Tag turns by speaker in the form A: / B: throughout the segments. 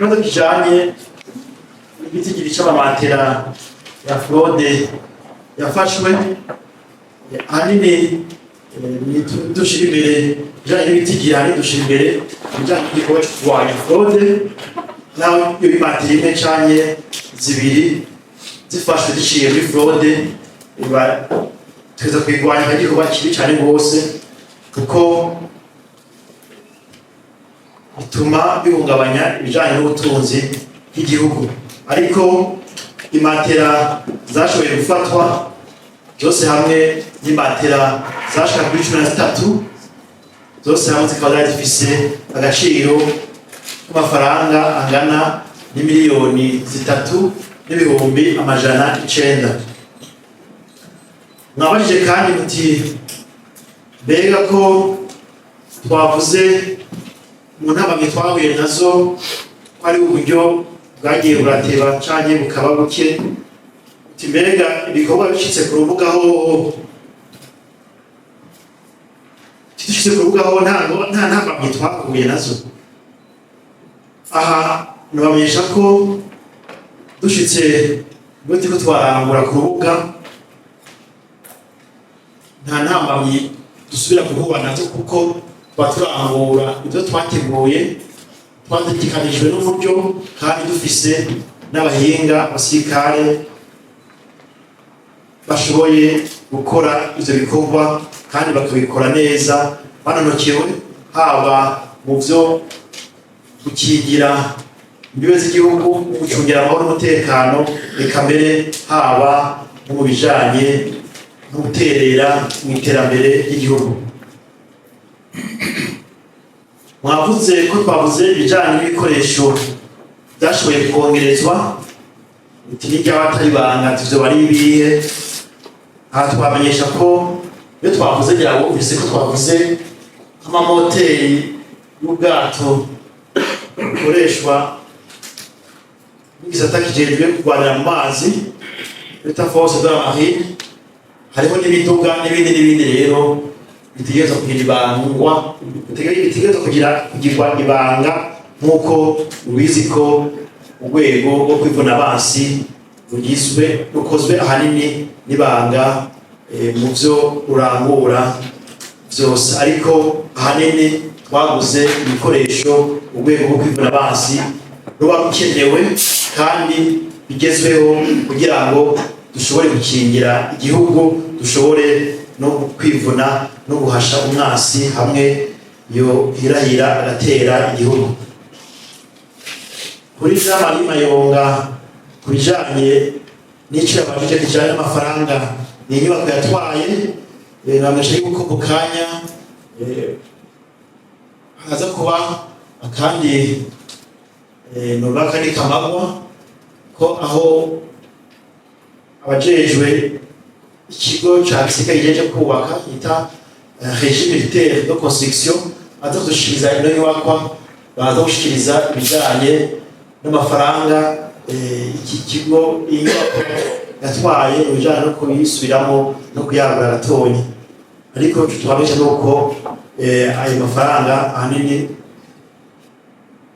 A: Ikibazo kijanye n'igitigiri c'amamatera ya fraude yafashwe, ahanini ni dushira imbere ibijanye n'ibitigiri, ahanini dushira imbere ibijanye n'igikorwa co kurwanya fraude. Naho iyo imatera imwe canke zibiri zifashwe ziciye muri fraude, iba tuza kuyirwanya nka igikorwa kibi cane rwose, kuko bituma bihungabanya ibijanye n'ubutunzi bw'igihugu. Ariko imatera zashoboye gufatwa zose hamwe n'imatera zashika kuri 13, zose hamwe zikaba zari zifise agaciro k'amafaranga angana n'3,900,000. Mwabajije kandi muti: mbega ko twavuze mu ntambamyi twahuye nazo ko ari uburyo bwagiye burateba canke bukaba buke, uti mbega ibikorwa bishitse ku rubuga hoho, dushitse ku rubuga hoho nta ntambamyi twahuye nazo? Aha nabamenyesha ko dushitse ubwo turiko twarangura ku rubuga, nta ntambamyi dusubira guhura nazo, kuko tuba turangura ibyo twateguye, twategekanijwe n'uburyo, kandi dufise n'abahinga, abasirikare bashoboye gukora ivyo bikorwa kandi bakabikora neza, banonokewe haba mu vyo gukingira imbibe z'igihugu, gucungira amahoro n'umutekano, eka mbere haba no mu bijanye no guterera mu iterambere ry'igihugu. Mwavuze ko twavuze ibijanye n'ibikoresho byashoboye kongerezwa, uti n'iryaba atari ibanga, ati ivyo bari ibihe? Aha twamenyesha ko iyo twavuze, ngira wumvise ko twavuze nk'amamoteri y'ubwato bukoreshwa n'igisata kijejwe kurwanira mu mazi bita force de la marine, hariho n'ibiduga n'ibindi n'ibindi. Rero bitegerezwa kugira ibangwa, bitegerezwa kugirwa ibanga, nk'uko ubizi ko urwego rwo kwivuna abansi rugizwe, rukozwe ahanini n'ibanga mu byo rurangura byose. Ariko ahanini twaguze ibikoresho urwego rwo kwivuna abansi ruba rukenewe kandi bigezweho, kugira ngo dushobore gukingira igihugu, dushobore no kwivuna no guhasha umwasi hamwe yo hirahira agatera igihugu. Kuri Jean Marie Mayonga, ku bijanye n'icyo yabajije kijanye n'amafaranga ni inyubako yatwaye, namenyesha yuko mu kanya haza kuba akandi, novuga akandi kamagwa, ko aho abajejwe ikigo ca gisirikare kijeje kubaka yita Régie militaire de construction baza kudushikiriza ino nyubakwa, baza gushikiriza ibijanye n'amafaranga iki kigo, iyi nyubako yatwaye, ibijanye no kuyisubiramo no kuyagura gatonya. Ariko ico twamenyesha nuko ayo mafaranga ahanini,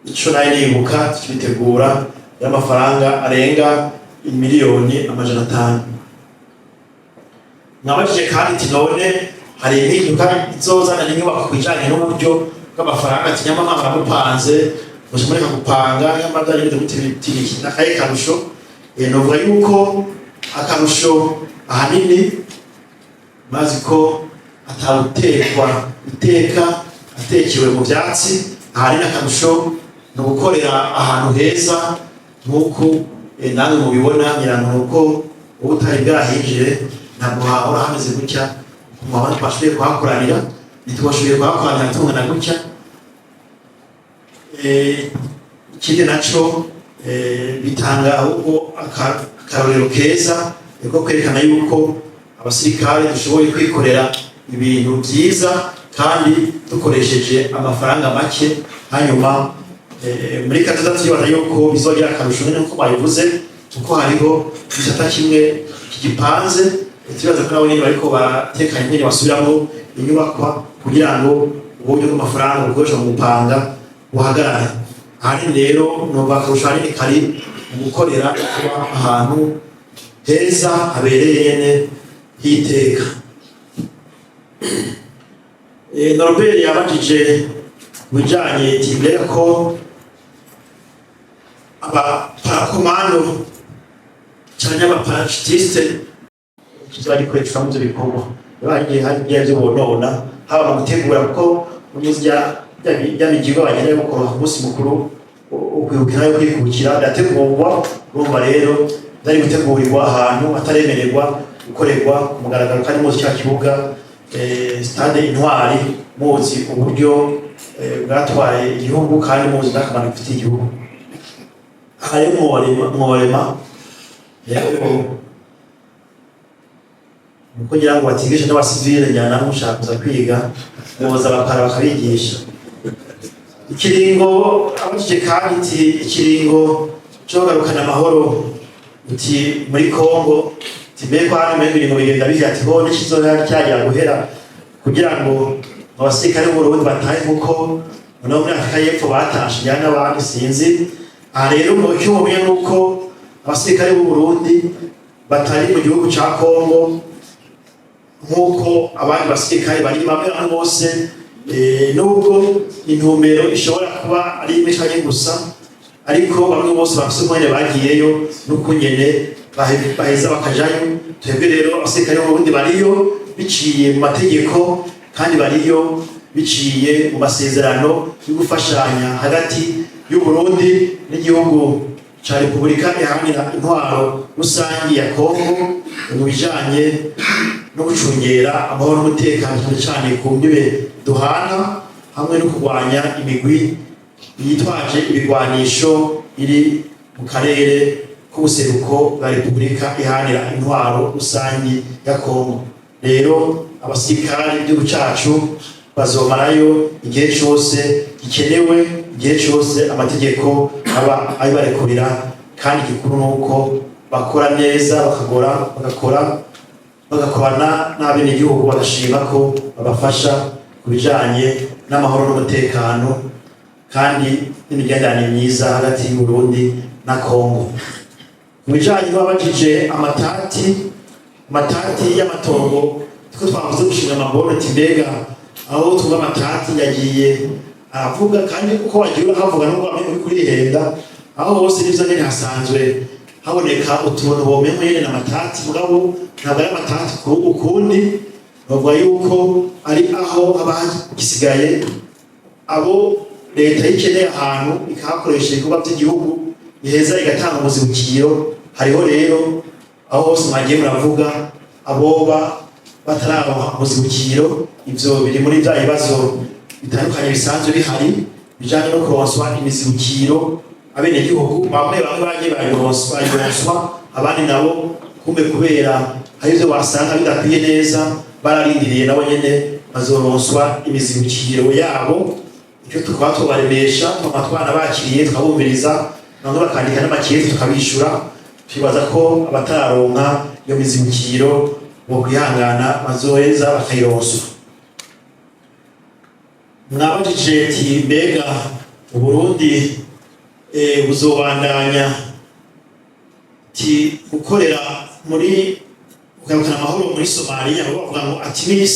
A: ico nayo nibuka tukibitegura, y'amafaranga arenga 500,000,000. Mwabajije kandi ati: none hari impinduka izozana n'inyubako ku bijanye n'uburyo bw'amafaranga? Ati nyamara mupanze muca mureka gupanga, nyamara byari bimeze gute? Biti nakaye karusho? Novuga yuko akarusho ahanini, bazi ko atawutekwa iteka atekewe mu byatsi. Ahanini akarusho ni ugukorera ahantu heza nk'uku namwe mubibona. Ngira ngo nuko uba utari bwahinjire, ntabwo hahora hameze gutya. Mwabona twashoboye kuhakoranira, ntitwashoboye kuhakoranira tungana gutya. Ikindi naco, bitanga ahubwo akarorero keza ko kwerekana yuko abasirikare dushoboye kwikorera ibintu byiza kandi dukoresheje amafaranga make. Hanyuma muri kazoza turibaza yuko bizogira akarusho nyine nkuko babivuze, kuko hariho igisata kimwe kigipanze. Turibaza ko nabo nyene bariko baratekanya ingene basubiramo inyubakwa kugira ngo uburyo bw'amafaranga bukoreshwa mu gupanga buhagarare. Ahanini rero numva akarusho ahanini kari mu gukorera kuba ahantu heza habereye nyene hiteka. Norbert yabajije mu bijanye ati mbega ko abaparakomando canke aba parachutistes kizoba gikoreshwa mu ivyo bikorwa, bagiye hagiye ivyo bonona, haba mu gutegura, kuko mu minsi ya migigo bagenda gukora ku munsi mukuru wo kwibukira yo kwikukira birategurwa. Urumva rero byari gutegurirwa ahantu hataremererwa gukorerwa ku mugaragaro, kandi muzi cya kibuga, stade Intwari, muzi uburyo bwatwaye igihugu kandi muzi n'akamaro bifitiye igihugu. Aha rero mworema rero nuko ngira ngo batigishe n'abasivile, njyana namwe mushaka kuza kwiga muboza abapara bakabigisha. Ikiringo abajije kandi iti ikiringo cyo kugarukana amahoro uti muri Kongo, ati mbega ko hano umengo ibintu bigenda bigira, ati ho n'ikizoza cyagira guhera kugira ngo abasirikare b'Uburundi batahe nkuko no muri Afrika y'Epfo batashe, njyana n'abandi sinzi. Aha rero mu cyumwe nuko abasirikare b'Uburundi batari mu gihugu ca Kongo nk'uko abandi basirikare bari bamwe bamwe bose, nubwo intumbero ishobora kuba ari imwe canke gusa, ariko bamwe bose bafise ukungene bagiyeyo n'ukungene baheza bakajayo. Twebwe rero abasirikare b'Uburundi bariyo biciye mu mategeko kandi bariyo biciye mu masezerano yo gufashanya hagati y'Uburundi n'igihugu ca Repubulika Iharanira Intwaro Rusangi ya Kongo mu bijanye no gucungera amahoro n'umutekano, cyane cyane ku mbibe duhana, hamwe no kurwanya imigwi yitwaje ibigwanisho iri mu karere k'ubuseruko bwa Repubulika Iharanira Intwaro Rusangi ya Kongo. Rero abasirikare b'igihugu cacu bazomarayo igihe cose gikenewe, igihe cose amategeko aba abibarekurira, kandi igikuru nuko bakora neza, bakagora, bagakora, bagakorana n'abenegihugu, bagashima ko babafasha ku bijanye n'amahoro n'umutekano kandi n'imigenderanire myiza hagati y'Uburundi na Kongo. Mu bijanye n'uwabajije amatati y'amatongo, tuko twavuze gushinga amaboro, ati mbega aho tuva amatati yagiye aravuga, kandi uko wagiye urahavuga nubwo wamenye uri kurihenda, aho hose nivyo nyene hasanzwe haboneka utuntu womenye nyene n'amatati, mugabo ntabwo ari amatati ukundi, bavuga yuko ari aho haba hagisigaye abo leta yikeneye ahantu ikahakoresha ibikorwa by'igihugu, iheza igatanga umuzibukiro. Hariho rero aho hose mwagiye muravuga aboba batararonka umuzibukiro. Ivyo biri muri bya bibazo bitandukanye bisanzwe bihari bijanye no kuronswa imizibukiro. Abenegihugu bamwe bamwe bagiye bayironswa, abandi nabo kumbe kubera hari ivyo basanga bidakwiye neza bararindiriye, nabo nyene bazoronswa imizibukiro yabo. Icyo tukaba tubaremesha, tukaba twanabakiriye, tukabumviriza, bamwe bakandika n'amakete tukabishura. Twibaza ko abatararonka iyo mizibukiro bo kwihangana, bazoheza bakayironswa. Mwabajije ati mbega Uburundi buzobandanya ti gukorera muri kugarukana amahoro muri Somalia, bo bavuga ngo ATMIS,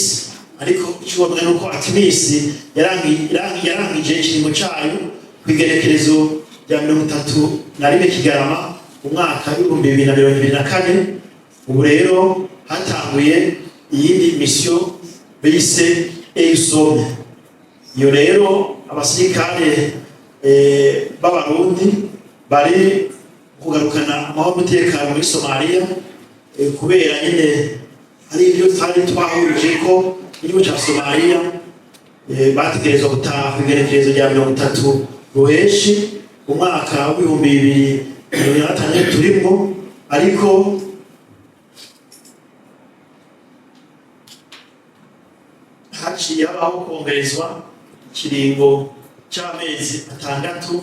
A: ariko icyo bavuga ni uko ATMIS yarangije ikiringo cayo ku igenekerezo rya 31 Kigarama umwaka w'2024. Ubu rero hatanguye iyindi mission bise EUSOM. Iyo rero abasirikare b'Abarundi bari kugarukana amahoro n'umutekano muri Somalia, kubera nyine hari ibyo twari twahurije ko igihugu ca Somalia, bategerezwa gutaha ku igenekerezo rya 30 Ruheshi umwaka w'2026 turimwo, ariko haciye habaho kongerezwa ikiringo c'amezi 6.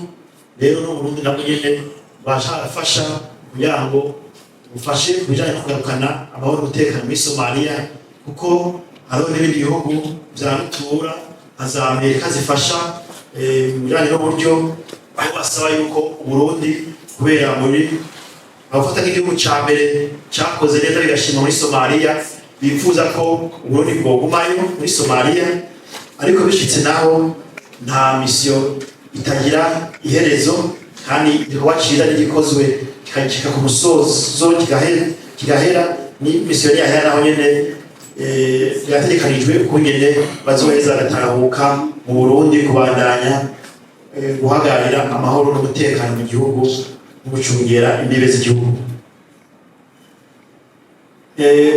A: Rero n'Uburundi nabwo nyene bashafasha kugira ngo bufashe ku bijanye no kugarukana amahoro n'umutekano muri Somalia, kuko hariho n'ibindi bihugu vya rutura nka za Amerika zifasha mu bijanye n'uburyo. Aho basaba yuko Burundi, kubera muri abafata nk'igihugu ca mbere cakoze neza bigashimwa muri Somalia, bifuza ko Uburundi bwogumayo muri Somalia. Ariko bishitse naho, nta mission itagira iherezo, kandi igikorwa ciza n'igikozwe kikagishika ku musozo kigahera, ni mission yahera naho nyene birategekanijwe ukungene bazoheza bagatahuka mu Burundi kubandanya guhagararira amahoro n'umutekano mu gihugu no gucungera imbibe z'igihugu.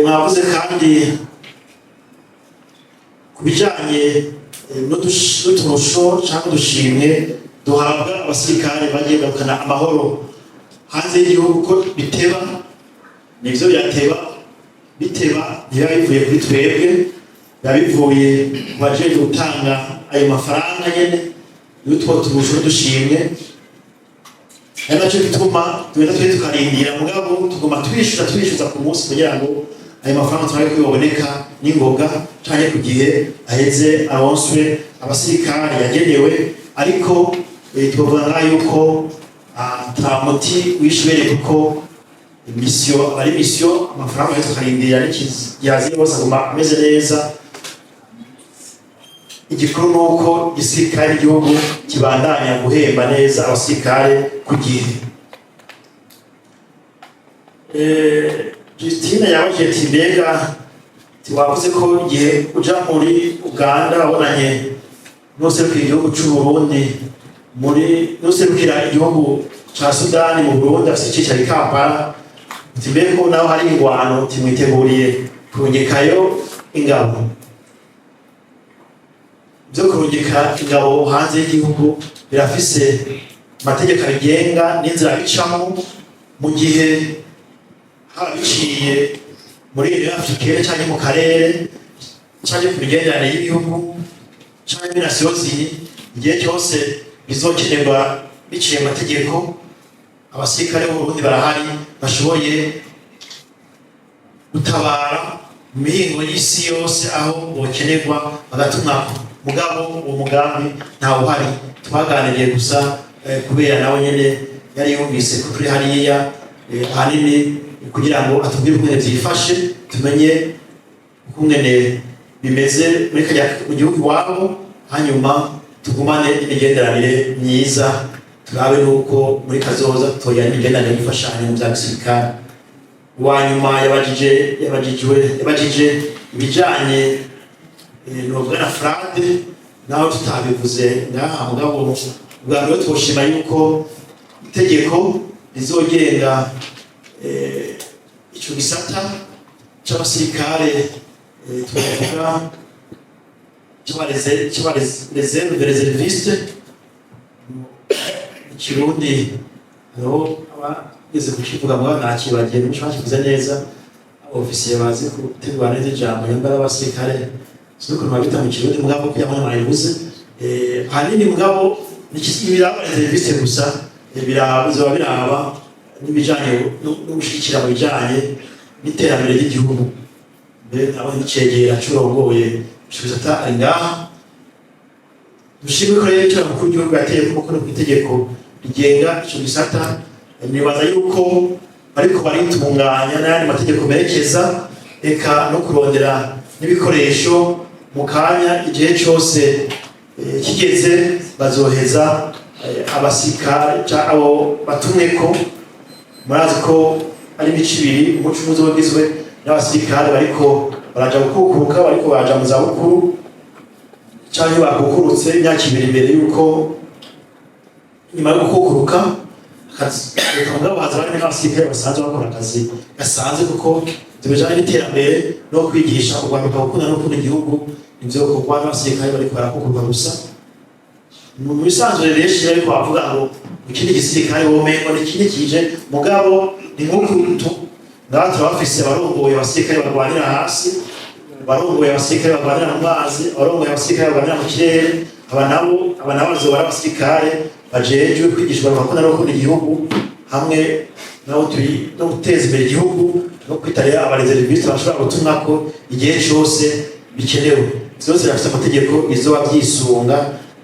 A: Mwavuze kandi ku bijanye n'uturusho cyangwa udushimwe duhabwa abasirikare bagiye garukana amahoro hanze y'igihugu, ko biteba. Nivyo, birateba. Biteba ntibiba bivuye kuri twebwe, biba bivuye ku bajejwe gutanga ayo mafaranga nyene y'utwo turusho n'udushimwe. Ari nacyo gituma tugenda twe tukarindira, mugabo tuguma twishyuza, twishyuza ku munsi kugira ngo ayo mafaranga turabe ko yoboneka n'ingoga canke ku gihe, aheze aronswe abasirikare yagenewe. Ariko twavuga ngaho yuko ata muti wishibereye, kuko mission aba ari mission. Amafaranga yose tukarindira n'ikiyazi yose aguma ameze neza. Igikuru ni uko igisirikare cy'igihugu kibandanya guhemba neza abasirikare ku gihe. Justine yabajije ati: "Mbega tiwavuze ko igihe uja muri Uganda wabonanye n'userukira igihugu c'u Burundi muri n'userukira igihugu ca Sudani mu Burundi afise icicaro i Kampala, uti mbega ko naho hari ingwano, timwiteguriye kurungikayo ingabo?" Byo kurungika ingabo hanze y'igihugu birafise amategeko abigenga n'inzira bicamo. Mu gihe haba biciye muri Union Africaine canke mu karere canke ku migenderanire y'ibihugu canke muri Nations Unies, igihe cyose bizokenerwa biciye mu mategeko, abasirikare b'Uburundi barahari bashoboye gutabara mu mihingo y'isi yose aho bokenerwa bagatumwako. Mugabo uwo mugambi ntawuhari, twaganiriye gusa kubera nawe nyene yari yumvise ko turi hariya, ahanini kugira ngo atubwire ukungene vyifashe, tumenye ukungene bimeze muri kajya mu gihugu iwabo, hanyuma tugumane imigenderanire myiza, turabe nuko muri kazoza tutogira n'imigenderanire y'imfashanyo mu vya gisirikare. Uwa nyuma yabajije, yabajijwe, yabajije ibijanye novuga na FRAD, naho tutabivuze ngaha. Mugabo ubwa mbere twoshima yuko itegeko rizogenga ico gisata c'abasirikare, twavuga c'aba réserve, réserviste mu Kirundi, hariho abageze kukivuga mugabo nakibagiye, n'umuco bakivuze neza, ofisiye bazi gutegura neza ijambo nyambara abasirikare, sinzi ukuntu babita mu Kirundi, mugabo kugira ngo mwabivuze ahanini, mugabo ntibiraba réserviste gusa, bizoba biraba n'ibijanye no gushigikira mu bijanye n'iterambere ry'igihugu. Mbere nabo n'icegera c'urongoye ico gisata ari ngaha. Dushime ko rero icyo mukuru w'igihugu yateye umukono ku itegeko rigenga ico gisata. Nibaza yuko bariko baritunganya n'ayandi mategeko merekeza, eka no kurondera n'ibikoresho. Mu kanya, igihe cyose kigeze, bazoheza abasirikare abo batumweko. Murazi ko ari imico ibiri: umuco umwe uzoba ugizwe n'abasirikare bariko baraja gukukuruka, bariko baraja mu zabukuru canke bakukurutse imyaka 2 imbere yuko nyuma yo gukukuruka. Reka mugabo haza barimo n'abasirikare basanzwe bakora akazi gasanzwe, kuko ivyo bijanye n'iterambere no kwigisha urwaruka gukunda no gukunda igihugu ivyo bikorwa n'abasirikare bariko barakukuruka gusa. Mu bisanzwe rero, benshi bariko bavuga ngo ikindi gisirikare womengo ni ikindi kije, mugabo ni nk'uku ngaha turabafise abarongoye abasirikare barwanira hasi, abarongoye abasirikare barwanira mu mazi, abarongoye abasirikare barwanira mu kirere. Aba nabo bazoba ari abasirikare bajejwe kwigishwa gukunda no gukunda igihugu hamwe no no guteza imbere igihugu, no kwita rero aba réservistes bashobora gutumwa ko igihe cose bikenewe. Vyose birafise amategeko bizoba vyisunga,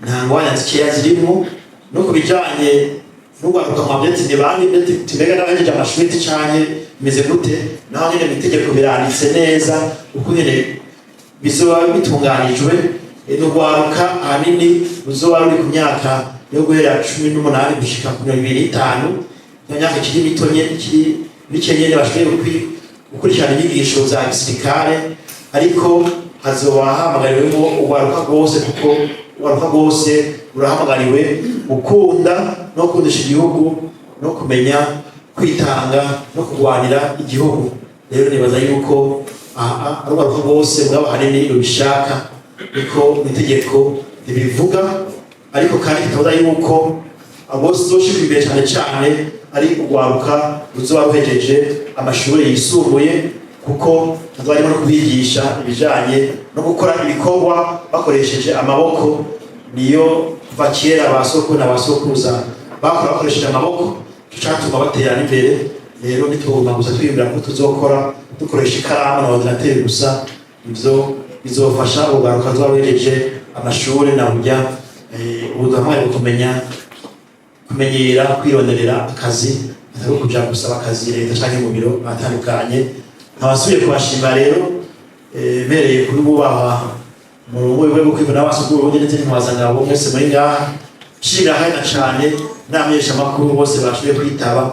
A: nta ngwanya zikeya zirimwo. No ku bijanye n'urwaruka, mwabye ati ni bande? Ati mbega n'abahejeje amashuri canke bimeze gute? Naho nyene mw'itegeko biranditse neza uko nyene bizoba bitunganijwe. N'urwaruka ahanini ruzoba ruri ku myaka yo guhera 18 gushika ku 25, iyo myaka ikiri mito nyene, ikiri mike nyene, bashoboye gukurikirana inyigisho za gisirikare. Ariko hazoba hamagariwemo urwaruka rwose, kuko urwaruka rwose rurahamagariwe gukunda no gukundisha igihugu no kumenya kwitanga no kurwanira igihugu. Rero nibaza yuko aha ari urwaruka rwose, mugabo ahanini rubishaka, niko mu itegeko ribivuga. Ariko kandi kitabuza yuko abo zoshirwa imbere cyane cyane ari urwaruka ruzoba ruhejeje amashuri yisumbuye, kuko hazoba harimo no kubigisha ibijanye no gukora ibikorwa bakoresheje amaboko. Niyo kuva kera ba sokuru na ba sokuruza bakora bakoresheje amaboko, ico catuma batera n'imbere. Rero ntituguma gusa twiyumvira ko tuzokora dukoresha ikaramu na ordinateur gusa. Ivyo bizofasha urwaruka ruzoba ruhejeje amashuri na burya ubu duhamagaye kumenya kumenyera kwironderera akazi, atari ukuja gusaba akazi leta canke mu biro atandukanye. Nkabasubiye kubashima rero, mpereye kuri bubahwa murongo rwego kwivuna abansi bw'Uburundi n'izindi ntwazangabo mwese muri ngaha. Nshimira kandi na cane n'abamenyeshamakuru bose bashoboye kwitaba,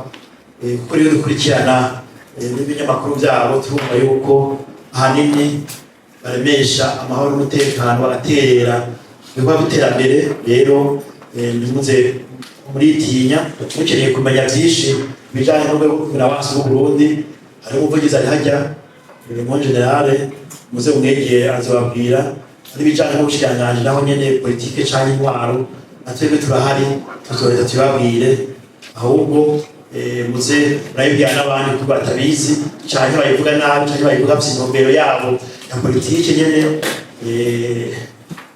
A: kuko rero dukurikirana n'ibinyamakuru byabo, turumva yuko ahanini baremesha amahoro n'umutekano, bagaterera ibikorwa by'iterambere. Rero ntimuze muritinya, mukeneye kumenya byinshi bijanye n'urwego rwo kwivuna abansi b'Uburundi, hariho umuvugizi ari hajya, mon général, muze mwegere azobabwira. Ari ibijanye n'ubushikiranganji naho nyene, politike canke intwaro, natwebwe turahari, tuzoreza tubabwire. Ahubwo muze murabibwira n'abandi kuko batabizi, canke bayivuga nabi, canke bayivuga bafise intumbero yabo ya politike nyene,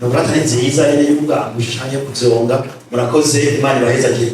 A: novuga atari nziza nyene, y'ubwambushi canke kuvyonga. Murakoze, Imana ibahezagire.